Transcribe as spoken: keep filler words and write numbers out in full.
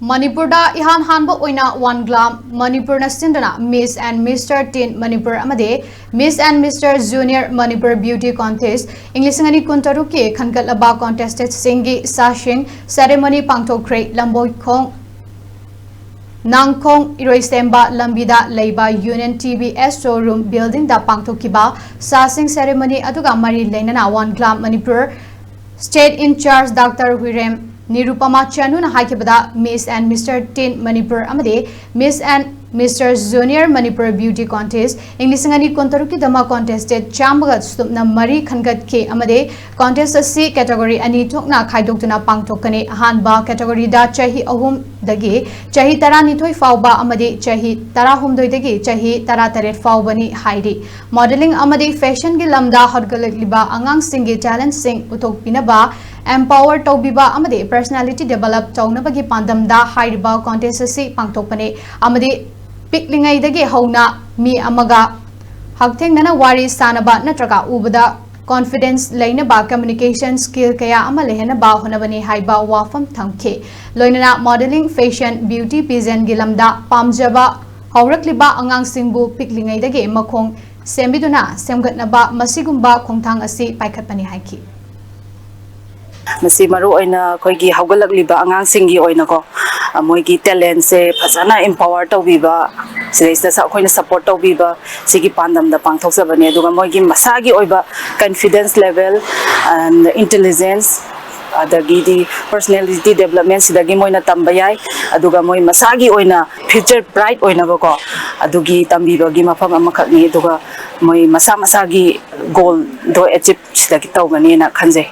ꯃꯅꯤꯄꯨꯔꯗ ꯏꯍꯥꯟ ꯍꯥꯟꯕ ꯑꯣꯏꯅ ꯋꯥꯟ ꯒ꯭ꯂꯥꯝ ꯃꯅꯤꯄꯨꯔꯅ ꯁꯤꯟꯗꯨꯅ Miss and Mister Teen Manipur ꯑꯃꯗꯤ Miss and Mister Junior Manipur Beauty Contest ꯏꯪ ꯂꯤꯁꯤꯡ ꯑꯅꯤ ꯀꯨꯟꯇꯔꯨꯛꯀꯤ ꯈꯟꯒꯠꯂꯕ contestantꯁꯤꯡꯒꯤ ꯁꯥꯁꯤꯡ ceremony ꯄꯥꯡꯊꯣꯛꯈ꯭ꯔꯦ꯫ ꯂꯝꯕꯣꯏꯈꯣꯡ ꯅꯥꯡꯈꯣꯡ ꯏꯔꯣꯏꯁꯦꯝꯕ ꯂꯝꯕꯤꯗ ꯂꯩꯕ Union T V S showroom buildingꯗ ꯄꯥꯡꯊꯣꯛꯈꯤꯕ ꯁꯥꯁꯤꯡ ceremony ꯑꯗꯨꯒ ꯃꯔꯤ ꯂꯩꯅꯅ one gram Manipur state in charge Doctor Huirem Nirupama ꯆꯅꯨꯅ ꯍꯥꯏꯈꯤꯕꯗ, Miss and Mister Teen Manipur ꯑꯃꯗꯤ Miss and Mister Junior Manipur Beauty Contest ꯏꯪ ꯂꯤꯁꯤꯡ ꯑꯅꯤ ꯀꯨꯟꯇꯔꯨꯛꯀꯤꯗꯃꯛ contestant ꯆꯥꯝꯃꯒ ꯁꯨꯞꯅ ꯃꯔꯤ ꯈꯟꯒꯠꯈꯤ ꯑꯃꯗꯤ contest ꯑꯁꯤ category ꯑꯅꯤ ꯊꯣꯛꯅ ꯈꯥꯏꯗꯣꯛꯇꯨꯅ ꯄꯥꯡꯊꯣꯛꯀꯅꯤ꯫ ꯑꯍꯥꯟꯕ categoryꯗ ꯆꯍꯤ ꯑꯍꯨꯝꯗꯒꯤ ꯆꯍꯤ ꯇꯔꯥꯅꯤꯊꯣꯏ ꯐꯥꯎꯕ ꯑꯃꯗꯤ ꯆꯍꯤ ꯇꯔꯥꯍꯨꯝꯗꯣꯏꯗꯒꯤ ꯆꯍꯤ ꯇꯔꯥꯇꯔꯦꯠ ꯐꯥꯎꯕꯅꯤ ꯍꯥꯏꯔꯤ꯫ Modelling ꯑꯃꯗꯤ fashionꯒꯤ ꯂꯝꯗ ꯍꯧꯒꯠꯂꯛꯂꯤꯕ ꯑꯉꯥꯡꯁꯤꯡꯒꯤ talentꯁꯤꯡ ꯎꯠꯊꯣꯛꯄꯤꯅꯕ, empower ꯇꯧꯕꯤꯕ ꯑꯃꯗꯤ personality develop ꯇꯧꯅꯕꯒꯤ ꯄꯥꯟꯗꯝꯗ ꯍꯥꯏꯔꯤꯕ contest ꯑꯁꯤ ꯄꯥꯡꯊꯣꯛꯄꯅꯤ ꯑꯃꯗꯤ ꯄꯤꯛꯂꯤꯉꯩꯗꯒꯤ ꯍꯧꯅ ꯃꯤ ꯑꯃꯒ ꯍꯛꯊꯦꯡꯅꯅ ꯋꯥꯔꯤ ꯁꯥꯅꯕ ꯅꯠꯇ꯭ꯔꯒ ꯎꯕꯗ confidence ꯂꯩꯅꯕ communication skill ꯀꯌꯥ ꯑꯃ ꯂꯩꯍꯟꯅꯕ ꯍꯣꯠꯅꯕꯅꯤ ꯍꯥꯏꯕ ꯋꯥꯐꯝ ꯊꯝꯈꯤ꯫ ꯂꯣꯏꯅꯅ modelling, fashion, beauty pageantꯒꯤ ꯂꯝꯗ ꯄꯥꯝꯖꯕ ꯍꯧꯔꯛꯂꯤꯕ ꯑꯉꯥꯡꯁꯤꯡꯕꯨ ꯄꯤꯛꯂꯤꯉꯩꯗꯒꯤ ꯃꯈꯣꯡ ꯁꯦꯝꯕꯤꯗꯨꯅ ꯁꯦꯝꯒꯠꯅꯕ ꯃꯁꯤꯒꯨꯝꯕ ꯈꯣꯡꯊꯥꯡ ꯑꯁꯤ ꯄꯥꯏꯈꯠꯄꯅꯤ ꯍꯥꯏꯈꯤ꯫ ꯃꯁꯤ ꯃꯔꯨꯑꯣꯏꯅ ꯑꯩꯈꯣꯏꯒꯤ ꯍꯧꯒꯠꯂꯛꯂꯤꯕ ꯑꯉꯥꯡꯁꯤꯡꯒꯤ ꯑꯣꯏꯅꯀꯣ, ꯃꯣꯏꯒꯤ talentꯁꯦ ꯐꯖꯅ empower ꯇꯧꯕꯤꯕ, ꯁꯤꯗꯩꯁꯤꯗ ꯑꯩꯈꯣꯏꯅ support ꯇꯧꯕꯤꯕ, ꯁꯤꯒꯤ ꯄꯥꯟꯗꯝꯗ ꯄꯥꯡꯊꯣꯛꯆꯕꯅꯤ꯫ ꯑꯗꯨꯒ ꯃꯣꯏꯒꯤ ꯃꯁꯥꯒꯤ ꯑꯣꯏꯕ confidence level and intelligence, ꯑꯗꯒꯤꯗꯤ personality development ꯁꯤꯗꯒꯤ ꯃꯣꯏꯅ ꯇꯝꯕ ꯌꯥꯏ꯫ ꯑꯗꯨꯒ ꯃꯣꯏ ꯃꯁꯥꯒꯤ ꯑꯣꯏꯅ future bright ꯑꯣꯏꯅꯕꯀꯣ, ꯑꯗꯨꯒꯤ ꯇꯝꯕꯤꯕꯒꯤ ꯃꯐꯝ ꯑꯃꯈꯛꯅꯤ꯫ ꯑꯗꯨꯒ ꯃꯣꯏ ꯃꯁꯥ ꯃꯁꯥꯒꯤ goalꯗꯣ achieve ꯁꯤꯗꯒꯤ ꯇꯧꯒꯅꯤꯅ ꯈꯟꯖꯩ꯫